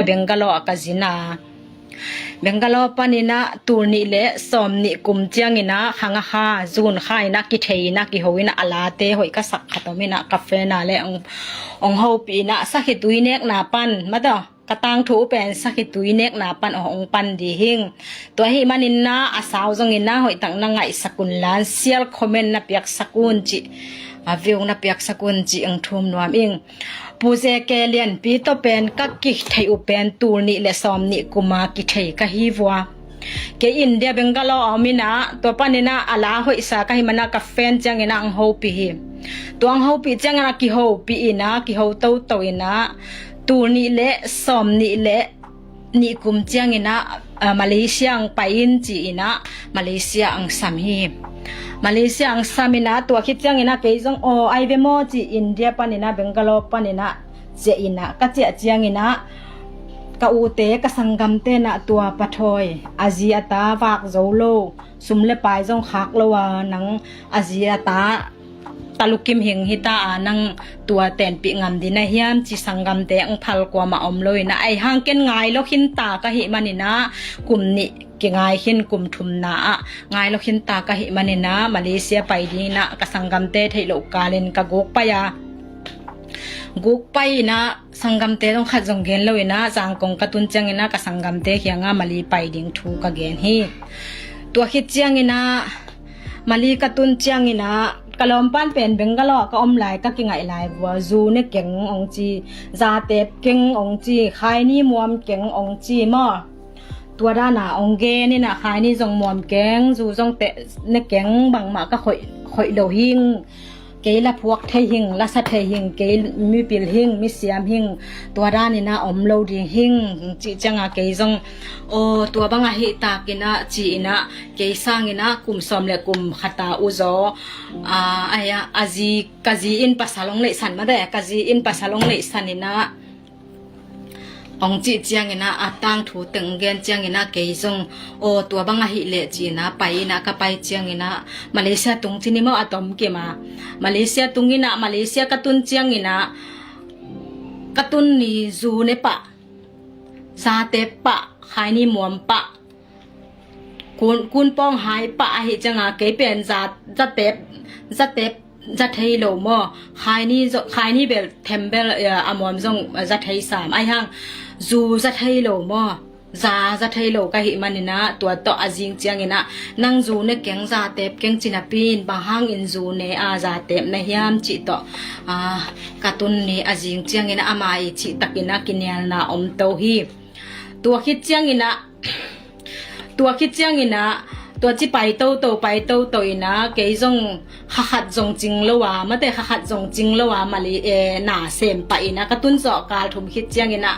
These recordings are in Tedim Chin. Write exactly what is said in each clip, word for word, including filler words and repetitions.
Bangalore ah ka zin a. Bangalore panin ah tul nih le sawm nih kum ciangin ah khang a kha, zun kha in ah kithei in ah kiho in ah a late hoih ka sak khat om in ah ka friend a le ong, ong hopih in ah sakhi tui nekna pan mataw. Ka tangthu uh pen sakhi tui nekna pan aw ong pan di hing. Tua ahih manin ah a sau zongin ah hoihtak na ngaihsak un la, share, comment na piaksak un cih, a view na piaksak un cih ong thum nuam ing. Pu Ze Ke Lianpi tawh pen ka kithei uh pen tul nih le sawm nih kum a kithei ka hi vua. Kei India Bangalore a om in ah tua panin ah a la hoihsa ka hih man ah ka friend ciangin ah ong hopih hi. Tua ong hopih ciangin ah kihopih in ah kiho toto in ah tul nih le sawm nih le nih kum ciangin ah, ah, Malaysia ong pai in ci in ah Malaysia ong sam hi. Malaysia ong sam in ah tua khit ciangin ah kei zong aw ai ve maw ci India panin ah Bangalore panin ah ciah in ah ka ciah ciangin ah ka ute ka sanggamte in ah tua pathawi a zi a ta vak zo lo, sum le pai zong khak lo a nang a zi a ta talukim hing hi ta a nang tua tenpih ngam ding na hiam ci sanggamte ong phal kuamah om lo in ah ai hang ken ngai lo khin ta ka hih manin ah kum nih kingai khin kum thumna ah ngai lo khin ta ka hih manin ah Malaysia pai ding in ah ka sanggamte theih loh kalin ka guk pai a. Guk pai in ah sanggamte zong khat zong gen lo in ah Zangkong ka tun ciangin ah ka sanggamte kiangah Mali pai ding thu ka gen hi. Tua khit ciangin ah Mali ka tun ciangin ah ka lawmpan pen Bangalore ka om lai ka kingaih lai vua, zu ne keng ong ci, zatep keng ong ci, khaini muam keng ong ci maw. Tua dana ong gen in ah khaini zong muam keng, zu zong te ne keng bangmah ka khoih, khoih lo hing. Kei la phuak thei hing, la sa thei hing, kei mipil hing, misiam hing, tua danin ah om lo ding hing, cih ciangah kei zong aw tua bang ahih takin ah ci in ah kei sangin ah kum sawm le kum khat a uzaw, ah, ai ah, a zi, ka zi in pasal ong leihsan mate, ka zi in pasal ong leihsan in ah ong cih ciangin ah a tangthu teng gen ciangin ah kei zong aw tua bang ahih leh ci in ah pai in ah ka pai ciangin ah Malaysia tung ci ni maw a tom kim a. Malaysia tung in ah Malaysia ka tun ciangin ah ka tun ni zu ne pah, zatep pah, khaini muam pah, kun, kun pawng hai pah ahih ciangah kei pen za, zatep, zatep za thei lo maw. Khaini zo, khaini bel thembel, eh, a muam zong za thei sam ai hang, zu za thei lo maw. Za za thei lo ka hih manin ah tua tawh a zing ciangin ah nang zu ne keng zatep keng ci napi in bang hangin zu ne a zatep na hiam cih tawh, ah, ka tun ni a zing ciangin ah ama i cih takin ah kinialna om to hi. Tua khit ciangin ah tua khit ciangin ah tua ci pai toto, pai toto in ah kei zong kha khat zong cing lo a, mate kha khat zong cing lo a Mali, eh, na sem pah in ah ka tun zawh kal thum khit ciangin ah,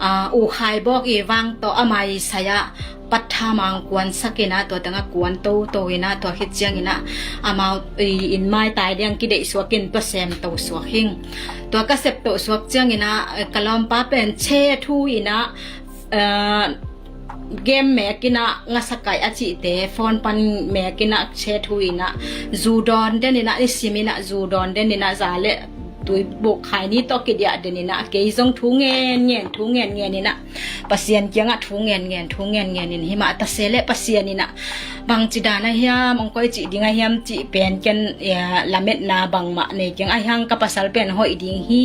ah, U Khai Bawk i vang tawh ama i sai ah pat tha mang kuan sak in ah tua tengah kuan toto in ah tua khit ciangin ah amau i in mai tai diang kideih suak in tua sem to suak hing. Tua ka sep to suak ciangin ah, eh, ka lawmpa pen che thu in ah, eh, game mek in ah ngasa kaih a cihte phone pan mek in ah che thu in ah zu dawn den in ah i sim in ah zu dawn den in ah za le tui buk khaini tawh kidiah den in ah kei zong thu ngen ngen, thu ngen ngen in ah Pasian kiangah thu ngen ngen, thu ngen ngen in himah tase le Pasian in ah bangci dan a hiam ong koi cih ding a hiam cih pen ken, eh, lametna bangmah nei keng ai hang ka pasal pen hoih ding hi,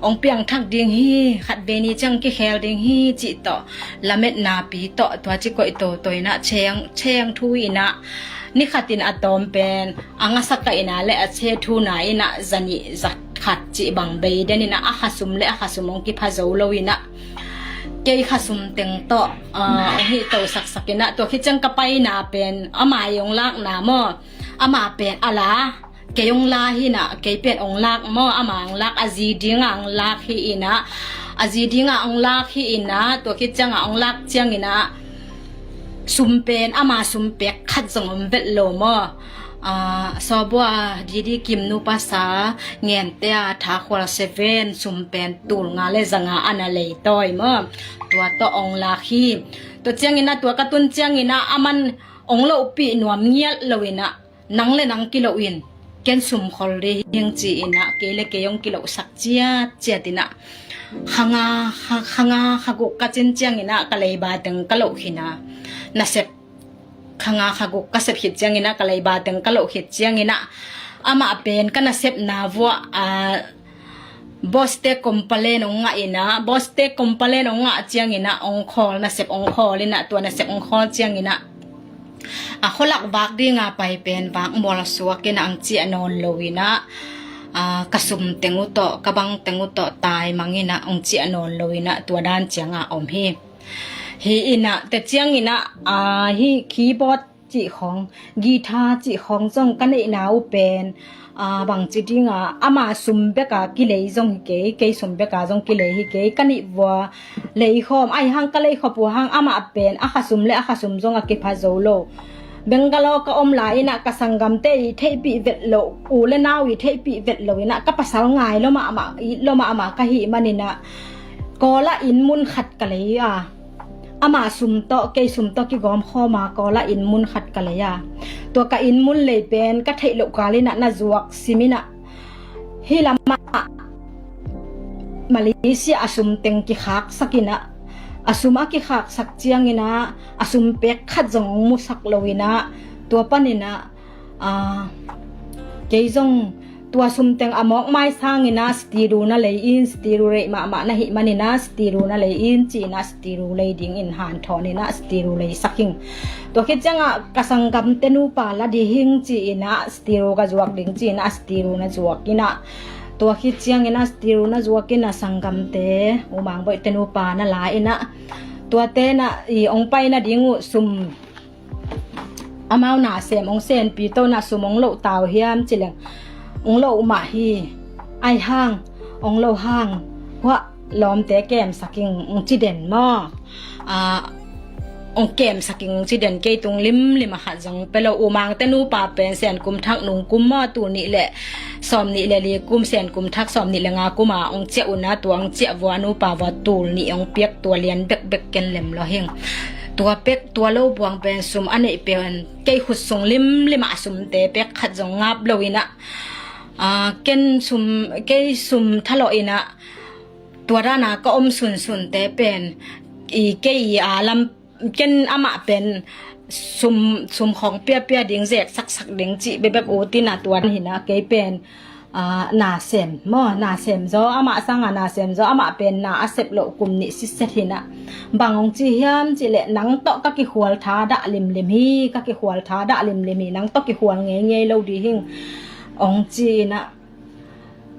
ong piangthak ding hi, khat vei ni ciang kikhel ding hi cih tawh lametna pi tawh tua ci koih toto in ah cheng, cheng thu in ah ni khat in a tawm pen a ngasa kaihna le a che thuna in ah za nih za khat cih bang bei den in ah a khasum le a khasum ong kipha zo lo in ah kei khasum teng tawh, ah, ong hih to saksak in ah tua khit ciang ka paina pen ama i ong lakna maw, ama pen a la kei ong la hi in ah, kei pen ong lak maw, ama ong lak, a zi dingah ong lak hi in ah, a zi dingah ong lak hi in ah, tua khit ciangah ong lak ciangin ah sum pen ama sum pek khat zong om vet lo maw. Ah, Sawbua Didi Kim nupa sa ngente a thakhual seven sum pen tul nga le zanga ana lei tawi maw. Tua tawh ong lak hi. Tua ciangin ah tua ka tun ciangin ah aman ong lohpih nuam ngiat lo in ah nang le nang kilo in ken sum khol ding hing ci in ah kei le kei ong kilosak ciat ciat in ah khanga kha, khanga khaguk ka cin ciangin ah ka leiba teng ka loh khin a, nasep khanga khaguk ka sep khit ciangin ah ka leiba teng ka loh khit ciangin ah amah pen ka nasepna vuah a, boss te complain ong ngah in ah, boss te complain ong ngah ciangin ah ong khawl, nasep ong khawl in ah, tua nasep ong khawl ciangin ah a khualak vak dinga pai pen vak mual suak in ah ang ciah nawn lo in ah, a, ka sum teng uh tawh, ka bang teng uh tawh tai mang in ah ong ciah nawn lo in ah tua dan cianga om hi. Hi in ah te ciangin ah, a, hi keyboard cih khawng, guitar cih khawng zong ka neihna uh pen, a, bangci dinga ama sum beka kilei zong hi kei, kei sum beka zong kilei hi kei, ka nih vua lei khawm, ahi hang ka lei khop uh hang amah pen a kha sum le a kha sum zong a kipha zo lo. Bangalore ka om lai in ah ka sanggamte i theihpih vet lo, u le nau i theihpih vet lo in ah ka pasal ngai lo mahmah, it lo mahmah ka hih man in ah Kawl ah inn mun khat ka lei a, ama sum tawh, kei sum tawh kigawm khawm a, Kawl ah inn mun khat ka lei a, tua ka inn mun lei pen ka theih loh kal in ah na zuak sim in ah, hih lamah Malaysia a sum teng kikhaksak in ah, a sum a kikhaksak ciangin ah a sum pek khat zong musak lo in ah, tua pan in ah, a, kei zong tua sum teng a mawk mai sang in ah stiru na lei in, stiru reih mahmah na hih man in ah stiru na lei in ci in ah stiru lei dingin hanthawn in ah stiru leisak hing. Tua khit ciangah ka sanggamte nupa la ding hing ci in ah stiru ka zuak ding ci in ah stiru na zuak in ah, tua khit ciangin ah stiru na zuak in ah sanggamte, U Mang Boih te nupa na la in ah, tuate na i ong pai nading uh sum amau nasem ong senpi to na sum ong loh tau hiam ci leng, ong loh mah hi. Ahi hang ong loh hang huah lawmte kemsak ing ong ci den maw? A, ong kemsak ing ong ci den, kei tung limlim a khat zong pe lo. U Mang te nupa pen Senkum Thak nung kum maw, tul nih le sawm nih le li kum, Senkum Thak sawm nih le nga kum a ong ciah un ah, tua ong ciah vua nupa vua tul nih ong piak, tua lian bekbek ken lem lo hing. Tua pek, tua lo buang pen sum a neih pen kei khut sung limlim ah sumte pek khat zong ngap lo in ah, a, ken sum, kei sum thalawh in ah, tua dana ka om sunsunte pen i kei i a lam, ken amah pen sum, sum khawng piapia ding, zek saksak ding cih bebek ut in ah tua hi in ah kei pen, a, nasem maw, nasem zaw, amah sanga nasem zaw, amah pen na a sep loh kum nih sitset hi in ah. Bang ong ci hiam cih leh, nang tawh ka kikhual tha dah limlim hi, ka kikhual tha dah limlim hi, nang tawh kikhual ngeingei lo ding hing ong ci in ah.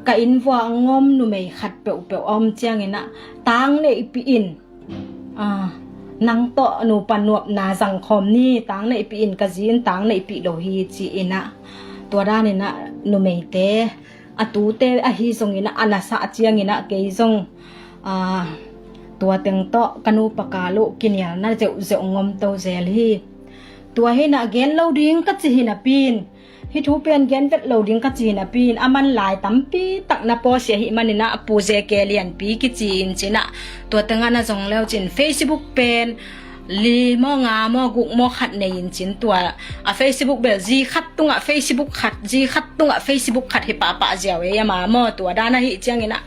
Ka inn vua a ngom numei khat peuhpeuh a om ciangin ah, tang neihpih in, a, nang tawh nupa nuapna zangkhawm ni, tang neihpih in, ka zi in tang neihpih lo hi ci in ah, tua danin ah numeite, a tute ahi zongin ah, a nasah ciangin ah kei zong, a, tua teng tawh ka nupa kal uh kinialna zeuhzeuh ngomto zel hi. Tua hi in ah gen lo ding ka ci hi napi in, hih thu pen gen vet lo ding ka ci hi napi in, a man lai tampi tak na pawsia hih manin ah Pu J K Lianpi kici in cin ah, tua tengah na zong leu cin Facebook pen li maw, nga maw, guk maw, khat nei in cin, tua a Facebook bel zi khat tungah Facebook khat, zi khat tungah Facebook khat hi pahpah ziau ei, ama maw, tua dan ahih ciangin ah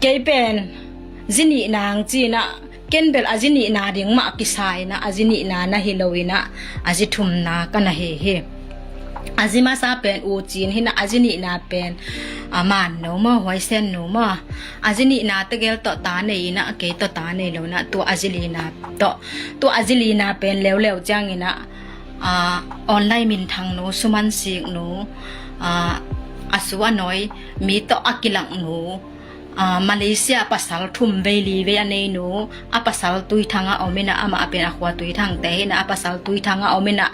kei pen zi nih nang ci in ah, ken bel a zi nihna ding mah kisa in ah, a zi nihna na hi lo in ah, a zi thumna ka na hi hi. A zi masa pen U Cin hi in ah, a zi nihna pen, a, Man No maw, Huai Sen No maw, a zi nihna tegel tawh ta nei in ah, kei tawh ta nei lo in ah, tua a zi lina tawh, tua a zi lina pen leuleu ciangin ah, a, online minthang nu, suman sik nu, a, a su a nawi mi tawh a kilak nu, a, Malaysia a pasal thum vei li vei a nei nu, a pasal Tuithang ah om in ah, amah pen a khua Tuithang te hi in ah, a pasal Tuithang ah om in ah,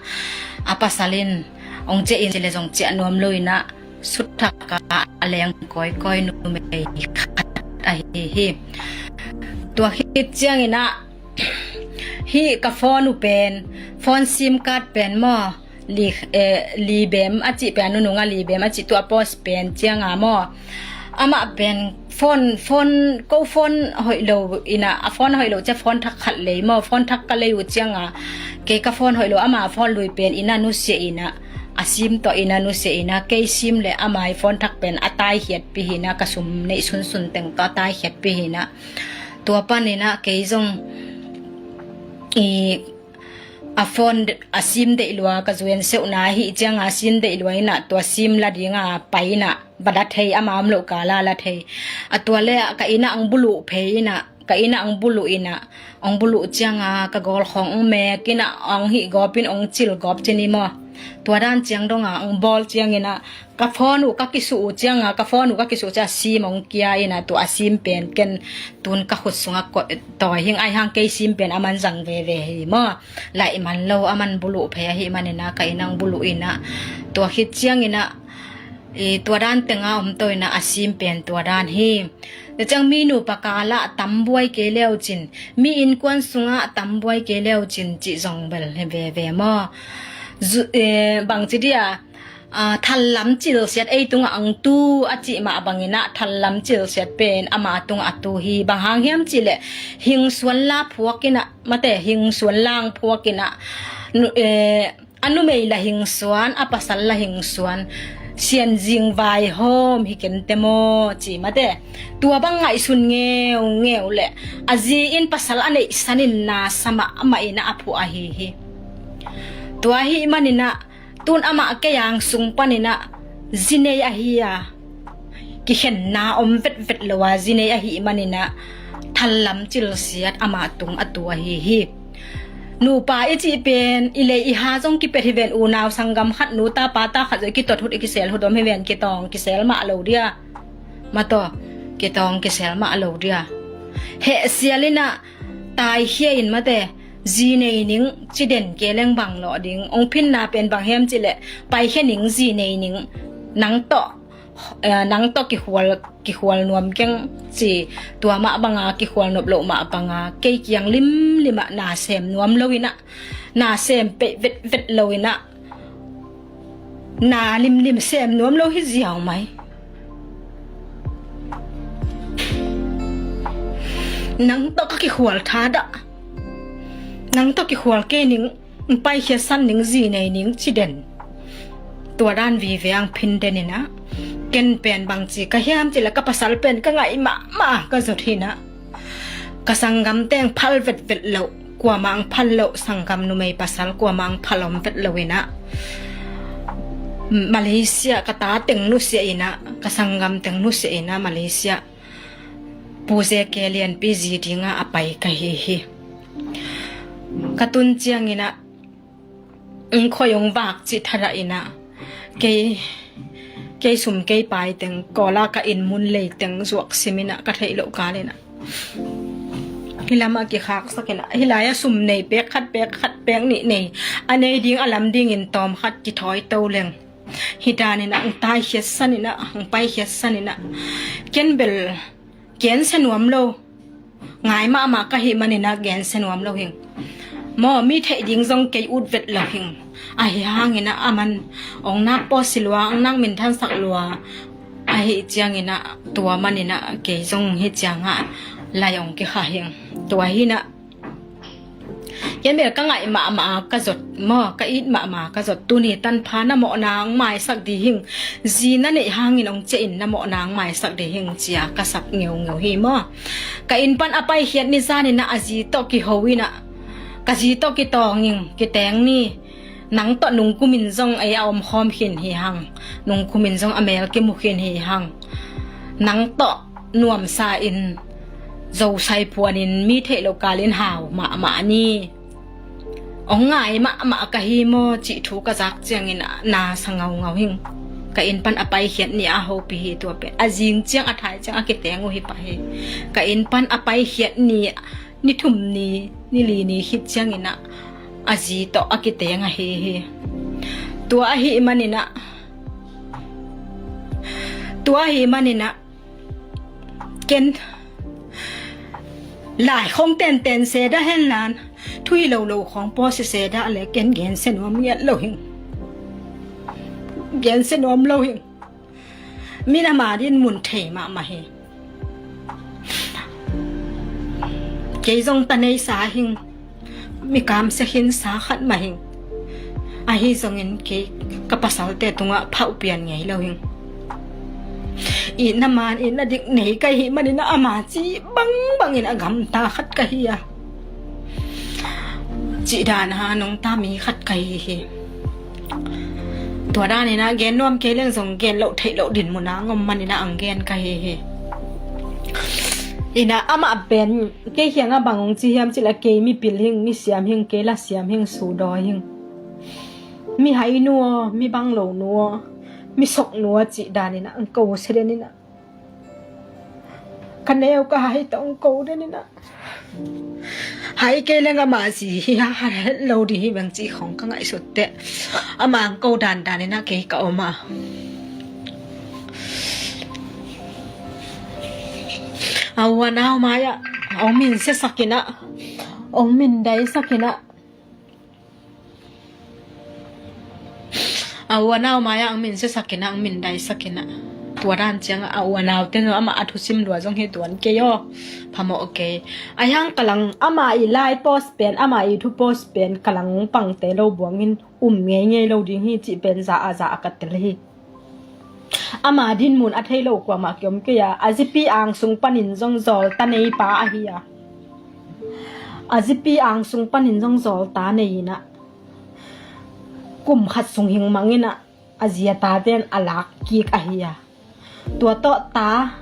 a pasal in ong ciah in ci le zong ciah nuam lo in ah, suthak a leng kawikawi numei khat ahi hi. Tua khit ciangin ah, hih ka phone uh pen, phone sim card pen maw, li, eh, li bem a cih pen, a nunung a li bem a cih, tua post pen cianga maw, amah pen phone, phone, ko phone hoih lo in ah, a phone hoih lo ciang phone thak khat lei maw, phone thak ka lei uh cianga, kei ka phone hoih lo, ama phone lui pen in ah nusia in ah, A sim tawh ina nusia ina, kei sim le ama i phone thak pen a taikhiatpih ina, ka sum neih sunsun teng tawh a taikhiatpih ina. Tua pan ina kei zong i a phone a sim deih lua, ka zuan seuhna hi cianga a sim deih lua ina, tua sim la dinga pai ina, va la thei, ama om loh kala la thei. A tua le ka ina ang buluh phei ina, ka ina ang buluh ina, ang buluh cianga ka gawlkhawng ang mek ina, ang hih gawpin ang cil gawp cini maw. Tua dan ciang donga ang bawl ciang ina, ka phone uh ka kisuh uh cianga, ka phone uh ka kisuh cianga sim ang kia ina, tua a sim pen ken tun ka khut sunga tawi hing, ai hang kei sim pen a man zang veve hi maw. Laih man lo, a man buluh phei ahi man ina, ka ina ang buluh ina, tua khit ciang ina, i tua dan tenga om to ina, a sim pen tua dan hi. Tua ciang mi nupa kala tambuai kei leucin, mi innkuan sunga tambuai kei leucin cih zong bel hi veve maw. Zu-, eh, bangci dia, ah, thallam cilsiat ei tunga ang tu a cih mah bang ina, thallam cilsiat pen ama tunga a tu hi. Bang hang hiam cih leh hingsuan la phuak ina, mate, hingsuan lang phuak ina, nu-, eh, a numei la hingsuan, a pasal la hingsuan, sianzing vaihawm hi kente maw ci mate. Tua bang ngaihsun ngeungeu le a zi in pasal a neihsan in na sa mahmah ina a phuh ahi hi. Tua ahi man ina tun amah kei ang sung pan ina zi nei ahi a, kikhenna om vetvet lo a zi nei ahi man ina, thallam cilsiat ama tung a tu ahi hi. Nupa i cih pen i lei i ha zong kipet hi ven, unau sanggam khat, nu ta pa ta khat zong i kitot hut, i kisel hut om hi ven, kitawng kisel mah lo dia. Mataw, kitawng kisel mah lo dia. Hehsial ina taikhia in mate, zi nei ning ci den ke leng bang lawh ding. Ong phinna pen bang hiam cih leh paikhia ning, zi nei ning, nang tawh, eh, nang tawh kikhual, kikhual nuam keng ci. Tua mah banga kikhual nop loh mah banga kei kiang limlim ah na sem nuam lo ina, na sem peih vetvet lo ina, na limlim sem nuam lo hi ziau mai. Nang tawh ka kikhual thadah, nang tawh kikhual kei ning, paikhia san ning, zi nei ning ci den. Tua dan vive ang phin den ina, ken pen bangci ka hiam cih leh ka pasal pen ka ngaih mahmah ka zot hi ina. Ka sanggam teng phal vetvet lo, kuamah ang phal lo, sanggam numei pasal kuamah ang phal om vet lo ina, Malaysia ka ta teng nusia ina, ka sanggam teng nusia ina Malaysia Pu Zeke Lianpi zi dinga a pai ka hi hi. Ka tun ciang ina, ong khoi ong vak cih thadah ina, kei, kei sum kei pai teng, kawla ka inn mun lei teng zuak sim ina, ka theih loh kal ina, hih lamah kikhaksak ina, hih lai-ah sum nei pek khat, pek khat, pek nih nei, a nei ding a lam dingin tawm khat kithawi to leng, hih dan ina ang taikhiat san ina, ang paikhiat san ina, ken bel gensia nuam lo, ngai mahmah ka hih man ina gensia nuam lo hing. Maw, mi theih ding zong kei ut vet lo hing. Ahi hang ina a man ong nak pawsi lua, ong nak minthansak lua. Ahi ciang ina tua man ina kei zong hih ciangah lai ong kikha hing. Tua hi ina ken bel ka ngaih mahmah ka zot maw, ka it mahmah ka zot. Tuni tanpha na mawhna ang maisak di hing, zi na neih hangin ong ciah in na mawhna ang maisak di hing cia ka sap ngeungeu hi maw. Ka inn pan a paikhiat ni zan ina a zi tawh kiho ina, ka zi tawh kitawng ing, kiteng ni. Nang tawh nungkumin zong ei a omkhawm khin hi hang, nungkumin zong a mel kimu khin hi hang. Nang tawh nuamsa in, zosai phuanin mi theih loh kalin hau mahmah ni. Ong ngai mahmah ka hi maw cih thu ka zak ciangin na sa ngaungau hing. Ka inn pan a paikhiat ni a hopih hi tua pen. A zing ciang a thai ciang a kiteng uh hi pah hi. Ka inn pan a paikhiat ni, ni thum ni, ni li ni khit ciangin a zi tawh a kiteng ahi hi. Tua ahi man ina, tua ahi man ina, ken lai khong tenten se dah hen lan, thu hi lo lo khong pawsi se dah le ken gensia nuam ngiat lo hing. Gensia nuam lo hing. Min ama din mun thei mahmah hi. Kei zong ta nei sa hing. Mi kamsia khin sa khat mah hing. Ahi zongin kei ka pasalte tungah phauh pian ngei lo hing. Itna man itna dik nei ka hih manin ah ama cih bangbangin a gamta khat ka hi a, cih dan a nungta mi khat ka hi hi. Tua danin ah gen nuam kei leng zong gen loh theih loh dinmun ah ngom manin ah ang gen ka hi hi. Inah amah pen kei kiangah bang hong ci hiam cih leh kei mipil hing, misiam hing, kei lasiam hing, sudaw hing, mi hainu aw, mi banglo nu aw, mi sok nu aw cih danin ah ang ko sia den inah, ka neu ka hai tawh ang ko den inah, hai kei leng ama zi hi a, het lo ding hi bang cih khong ka ngaihsut teh, ama ang ko dandan inah kei ka om a. A u a nau mai-ah hong min siasak inah, hong min daisak inah, a u a nau mai-ah ang min siasak inah, ang min daisak inah. Tua dan ciangah a u a naute zong amah a thusim lua zong hi tuan kei aw, phamawh kei. Ahi hang ka lang, ama i lai post pen, ama i thu post pen ka lang pangte lo buangin um ngeingei lo ding hi cih pen za a za a ka tel hi. Ama dinmun a thei lo kuamah kiom kei a, a zipi ang sung panin zong zawlta nei pa ahi a, a zipi ang sung panin zong zawlta nei inah, kum khat sung hing mang inah a zi a tate in a lak kik ahi a, tua tawh ta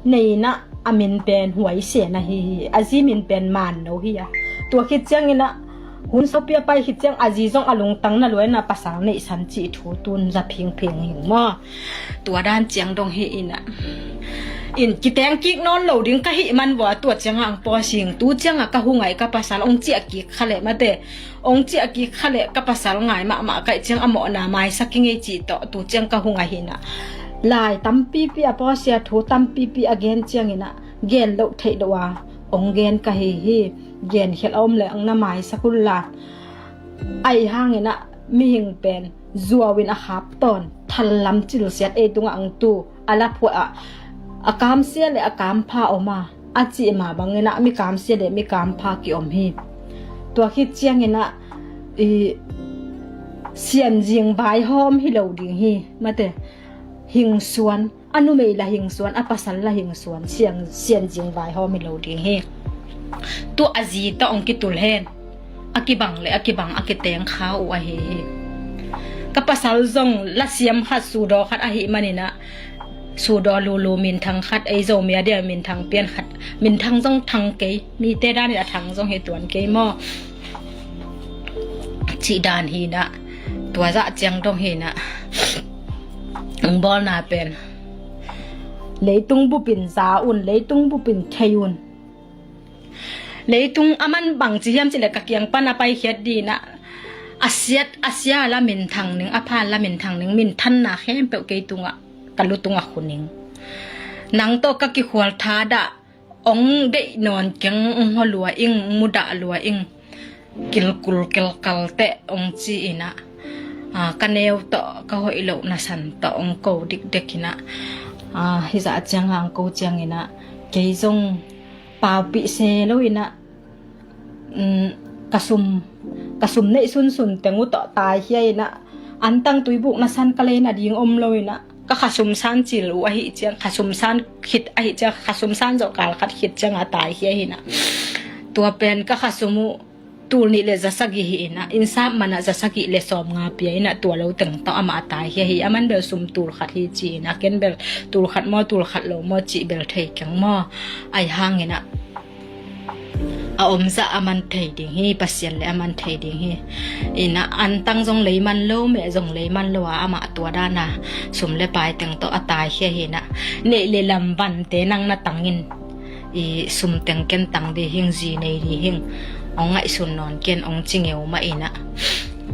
nei inah a min pen Huai Sen ahi hi. A zi min pen Man No hi a. Tua khit ciang inah hun saupi a pai khit ciang a zi zong a lungtang na lua inah pasal neihsan cih thu tun za phingphing hing maw. Tua dan ciang dong hi inah, in kiteng kik nawn lo ding ka hih man vua, tua ciangah ang paw sing, tu ciangah ka hu ngai ka pasal hong ciah kik kha leh mate, hong ciah kik kha leh ka pasal ngai mahmah kaih ciang a mawhna maisak hi ngei cih tawh tu ciang ka hu ngai hi inah. Lai tampipi a paw sia, thu tampipi a gen ciang inah gen loh theih loh a hong gen ka hi hi. Gen khial a om leh ang na maisak un la. Ahi hang inah mihing pen zuau in a khap tawn, thallam cilsiat ei tungah ang tu a laphuah ah, a kamsia le a kampha om a, a cih mah bang inah mi kamsia le mi kampha kiom hi. Tua khit ciang inah i sianzing vaihawm hi lo ding hi mate. Hingsuan, a numei la hingsuan, a pasal la hingsuan, siang, sianzing vaihawm hi lo ding hi. Tu a zi tawh hong kitul hen. A kibang le a kibang a kiteng kha uh ahi hi. Ka pasal zong lasiam khat, sudaw khat ahih manin ah, sudaw lulu minthang khat, ei Zomi a dia minthang pian khat, minthang zong thang kei, mite danin a thang zong hi tuan kei maw. Cih dan hi inah, tua zah ciang dong hi inah, ang bawlna pen leitung bupin za un, leitung bupin thei un. Leitung a man bang ci hiam cih leh ka kiang pan a paikhiat ding inah, a siat a sia la minthang ning, a phan la minthang ning, minthanna khempeuh kei tungah, ka lu tungah khu ning. Nang tawh ka kikhual thadah, hong deih nawn keng, hong hua lua ing, hong mudah lua ing, kilkul kilkal teh hong ci inah, a, ka neu tawh, ka hoih lohna san tawh hong ko dikdek inah, a, hizah ciangah hong ko ciang inah kei zong paupih se lo inah, um, ka sum, ka sum neih sunsun teng uh tawh taikhia inah, antang tuibukna san ka leina ding om lo inah, ka khasum san cil uh ahih ciang, khasum san khit ahih ciang, khasum san zawh kal khat khit ciangah taikhia hi inah. Tua pen ka khasum uh tul nih le za sagih hi inah, innsap manah za sagih le sawmnga pia inah, tua lo teng tawh amah a taikhia hi. A man bel sum tul khat hi ci inah, ken bel tul khat maw, tul khat lo maw cih bel thei keng maw. Ahi hang inah a omzah a man thei ding hi, Pasian le a man thei ding hi. Inah antang zong lei man lo, meh zong lei man lo a, amah tua dana sum le pai teng tawh a taikhia hi inah. Neih le lam vante nang na tangin, i sum teng ken tang ding hing, zi nei ding hing, hong ngaihsun nawn ken hong ci ngeu mah inah.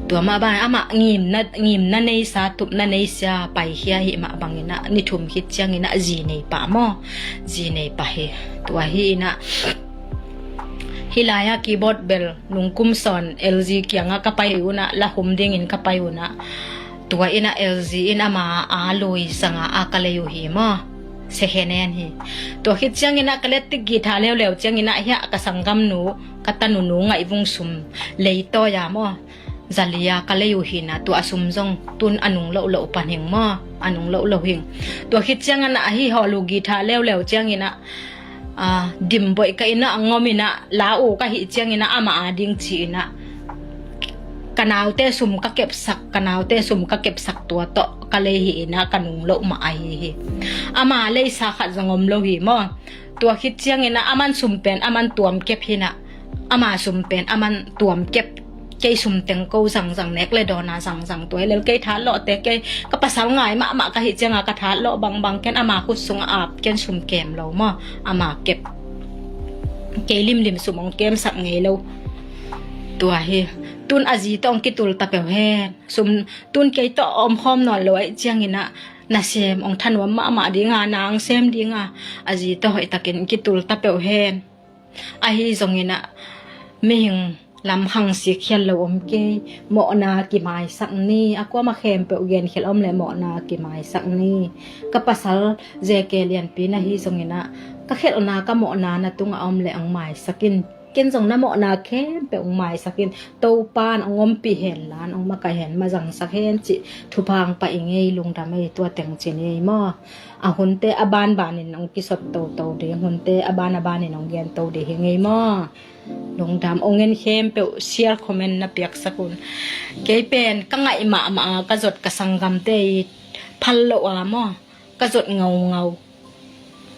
Tua mah bang amah ngimna, ngimna neisa, tupna neisa paikhia hi mah bang inah, ni thum khit ciang inah zi nei pah maw, zi nei pah hi. Tua hi inah, hih lai-ah keyboard bel nungkum sawn L G kiangah ka pai unah, la hum dingin ka pai unah, tua inah L G in ama a lui sanga a ka lei uh hi maw, second hand hi. Tua khit ciang inah ka let tik guitar leuleu ciang inah hiah ka sanggamnu, ka tanunu ngaihvung sum lei tawi a maw, Zalia ka lei uh hi in ah, tua a sum zong tun a nung loh loh pan hing maw, a nung loh loh hing. Tua khit ciangin ah ahi hawl uh githa leuleu ciangin ah, a, dim boih ka inn ah a ngom in ah, la uh ka hih ciangin ah amah a ding ci in ah, ka naute sum ka kepsak, ka naute sum ka kepsak tua tawh ka lei hi in ah, ka nung loh mah ahi hi. Ama leisa khat zong om lo hi maw. Tua khit ciangin ah aman sum pen aman tuam kep hi in ah, ama sum pen aman tuam kep. Kei sum teng ko zangzang, nek le dawn a zangzang, tua hi lel kei that lawh te, kei ka pasal ngai mahmah ka hih ciangin ka that lawh bangbang, ken ama khut sungah ap, ken sum kem lo maw, ama kep. Kei limlim sum hong kemsak ngei lo. Tua hi. Tun a zi tawh hong kitul ta peuh hen. Sum tun kei tawh a omkhawm nawn lo ahih ciangin ah, nasem hong thanuam mahmah ding a, na hong sem ding a, a zi tawh hoihtakin kitul ta peuh hen. Ahi zongin ah, mihing lam khang sik khial lo om kei, mawhna kimaisak ni, a kuamah khempeuh genkhelh om leh mawhna kimaisak ni. Ka pasal zeke lianpi na hi zongin ah, ka khelhna ka mawhna na tungah om leh hong maisak in. Ken zong na mawhna khempeuh hong maisak in. Topa in hong ompih hen la, hong makaih hen, mazangsak hen cih thupha hong pia ing ei, lungdam ei, tua teng ci ni ei maw. A hunte a banbanin hong kisot toto ding, hunte a ban a banin hong gen to ding hi ngei maw. Lungdam, hong en khempeuh share, comment na piaksak un. Kei pen ka ngaih mahmah a, ka zot ka sanggamte it phal loh a maw, ka zot ngaungau.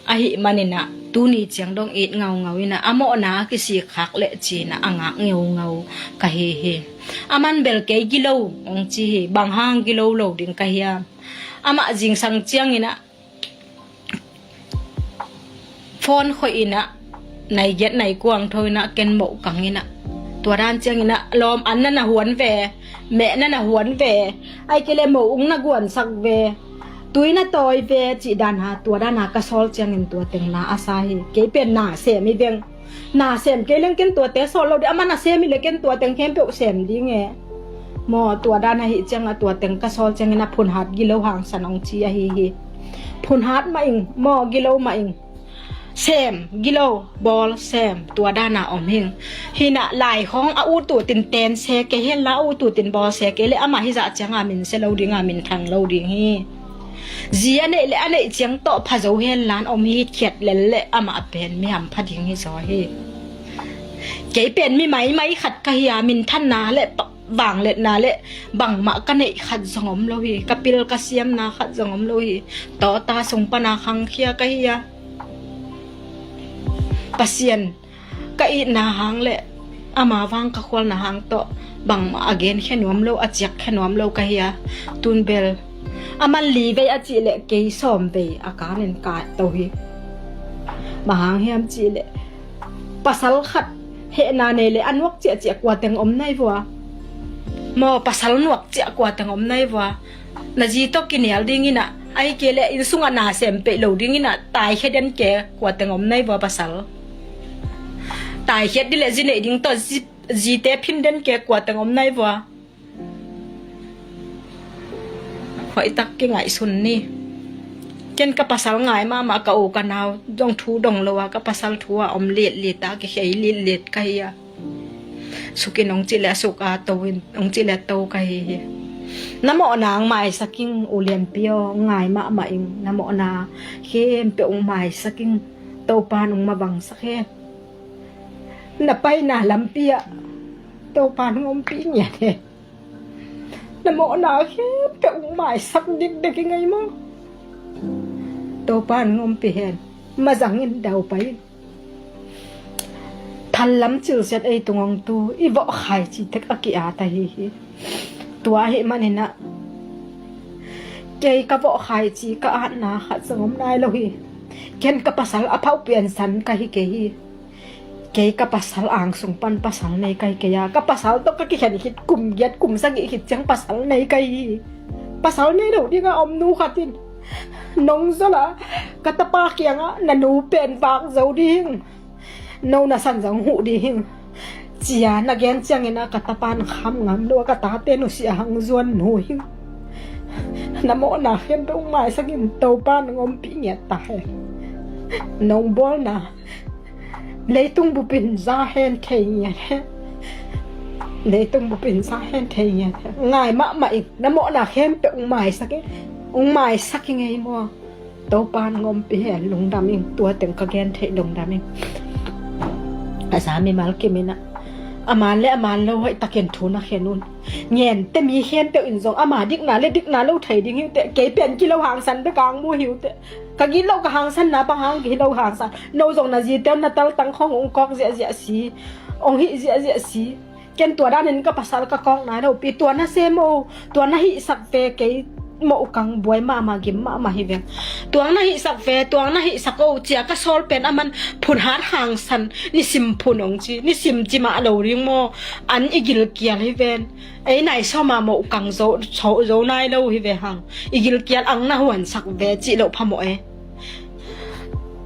Ahih manin ah tuni ciang dong it ngaungau in ah, a mawhna a kisik khak leh ci in ah a ngak ngeungau ka hi hi. Aman bel kei gilo hong ci hi, bang hang gilo lo ding ka hiam. Amah zingsang ciangin ah phone khoih in ah, nai giat nai kua hong tho in ah, ken moh kang in ah, tua dan ciangin ah lawm an na na huan ve, meh na na huan ve, ahih kei leh moh ung na guansak ve, tui na tawi ve cih dan a, tua dan a ka sawl ciangin tua teng na a sa hi. Kei pen na sem hi veng. Na sem kei leng ken tuate sawl lo ding, aman a sem hi leh ken tua teng khempeuh sem ding e. Maw, tua dan ahih ciangin ah tua teng ka sawl ciangin ah phunhat gilo hangsan hong ci ahi hi. Phunhat mah ing, maw, gilo mah ing. Sem, gilo, bawl, sem, tua dan a om hing. Hi in ah lai khawng a ut ut in ten se kei hen la, a ut ut in bawl se kei leh amah hizah ciang a min se lo ding a, min thang lo ding hi. Zi a neih leh a neih ciang tawh pha zo hen la, om hitkhiat lel leh amah pen mi hampha ding hi zaw hi. Kei pen mi maimai khat ka hi a, minthanna leh pa-, vangliatna leh bangmah ka neih khat zong om lo hi. Ka pil ka siamna khat zong om lo hi. Tawta sung pan a khangkhia ka hi a, Pasian ka itna hang leh ama vang ka khualna hang tawh bangmah a genkhia nuam lo, a ciakkhia nuam lo ka hi a. Tun bel aman li vei a cih leh kei sawm vei a kanin ka to hi. Bang hang hiam cih leh pasal khat hehna nei leh a nuak ciahciah kua teng om nai vua. Maw, pasal nuak ciah kua teng om nai vua. Na zi tawh kinial ding in ah, ahih kei leh inn sungah na sem peih lo ding in ah, taikhia den ke kua teng om nai vua pasal. Taikhiat ding leh zi neih ding tawh zi, zite phin den ke kua teng om nai vua. Hoihtak kingaihsun ni. Ken ka pasal ngai mahmah, ka u ka nau zong thu dong lo a, ka pasal thu a om litlit a, kikhei litlit ka hi a. Suk in hong cih leh a suk a, to in hong cih leh a to ka hi hi. Na mawhna hong maisak ing, u lianpi aw, ngai mahmah ing, na mawhna khempeuh hong maisak ing, Topa in hong mavangsak hen. Na paina lampi ah Topa in hong ompih ngiat hen. Na mawhna khempeuh hong maisak dikdek ing ei maw. Topa in hong ompih hen. Mazang in, daupai in. Thallam cilsiat ei tung hong tu, i vawh khaici tek a ki-at ahi hi. Tua ahih manin ah kei ka vawh khaici ka atna khat zong om nai lo hi. Ken ka pasal a phauh piansan ka hi kei hi. Kei ka pasal angsung pan pasal nei ka hi kei a, ka pasal tawh ka kikhen khit kum giat kum sagih khit ciang pasal nei ka hi hi. Pasal nei lo ding a om nu khat in nong zol a, ka tapa kiangah na nu pen vak zo ding, no na san zong huh ding, ci a na gen ciangin ah ka tapa in kham ngam lo a, ka tate nusia hang zuan nu hi. Na mawhna khempeuh hong maisak in, Topa in hong ompih ngiat ta hen. Nong bawlna leitung bup in za hen, thei ngiat hen. Leitung bup in sa hen thei nge. Ngai mahmah ing, na mawhna khempeuh ung maisak ing. Ung maisak ing ei maw. Topa in ngawmpi hen, lungdam ing, tua teng ka gen theih, lungdam ing. A za mimal kim in ah, a man le a man lo hoih takin thu na khen un. Ngente mi khempeuh in zong ama dikna le dikna lo thei ding hi uh teh, kei pen kilo hangsan bek a ung mu hi uh teh. Ka gilo ka hangsanna bang hang kilo hangsan. No zong na zite un na taltang khong ung kawk ziahziah si, ung hih ziahziah si. Ken tua danin ka pasal ka kawk nai lo pi, tua na sem o, tua na hihsak ve, kei mawh kang buai mahmah, gim mahmah hi veng. Tuang na hihsak ve, tuang na hihsak o, cia ka sawl pen a man phun hat hangsan, nisim phun ong ci, nisim ci mah lo ding maw, an i gilkial hi ven. Ei nai sawma mawh kang zo, zo, zo nai lo hi ve hang. I gilkial ang na huansak ve cih loh phamawh e.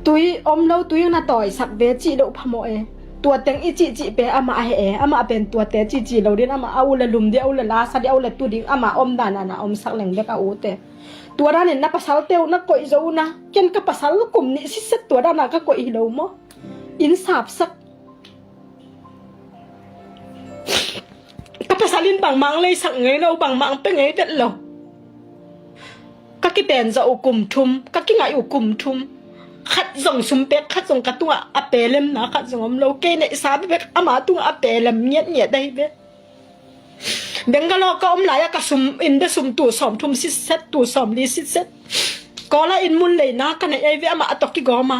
Tui om lo, tui ang na tawisak ve cih loh phamawh e. Tua teng i cihcih pe amah he e, amah pen tuate cihcih lo din, amah a u le lum ding, a u le lasa ding, a u le tu ding, amah omdan a na omsak leng bek a ute. Tua danin na pasalte uh na koih zo uh na, ken ka pasal kum nih sitset tua dana ka koih hi lo maw? In sapsak. Ka pasal in bangmah ang leisak ngei lo, bangmah ang pe ngei vet lo. Ka kipen zawh uh kum thum, ka kingaih uh kum thum. Khat zong sum pek, khat zong ka tungah a pelemna khat zong om lo. Kei neihsa bekbek ama tungah a pelem ngiatngiat ahi ve. Bangalore ka om lai-ah ka sum, inn bia sum tul sawm thum sitset, tul sawm li sitset. Kawla inn mun leina ka neih ahi ve, amah a tawh kigawm a.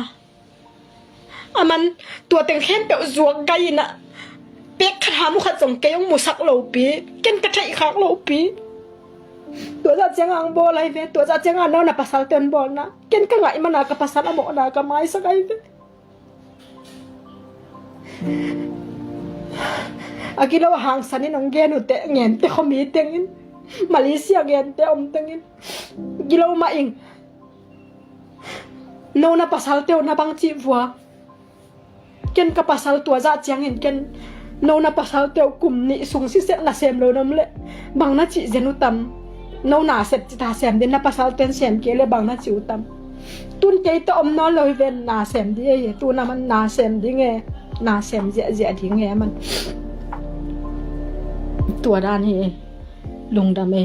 A man, tua teng khempeuh zuak gai in ah, pek khat ham uh khat zong kei hong musak lo pi, ken ka theih khak lo pi. Tua zah ciang ang bawl ahi ve, tua zah ciang a no na pasalte hong bawlna, ken ka ngaih mana ka pasal a mawhna ka maisak ahi ve. A kilo a hangsan in hong gen uh teh, ngente khuami tengin, Malaysia ngente om tengin, kilo mah ing. No na pasalte uh na bang cih vua. Ken ka pasal tua zah ciangin ken no na pasalte uh kum nih sung sitset na sem lo na om leh bang na cih zen uh tam. No na sep cih ta sem din, na pasalte in sem kei leh bang na cih uh tam. Tun kei tawh om nawn lo hi ven, na sem ding e, tun a man na sem ding e, na sem ziahziah ding e a man. Tua dan hi e. Lungdam e.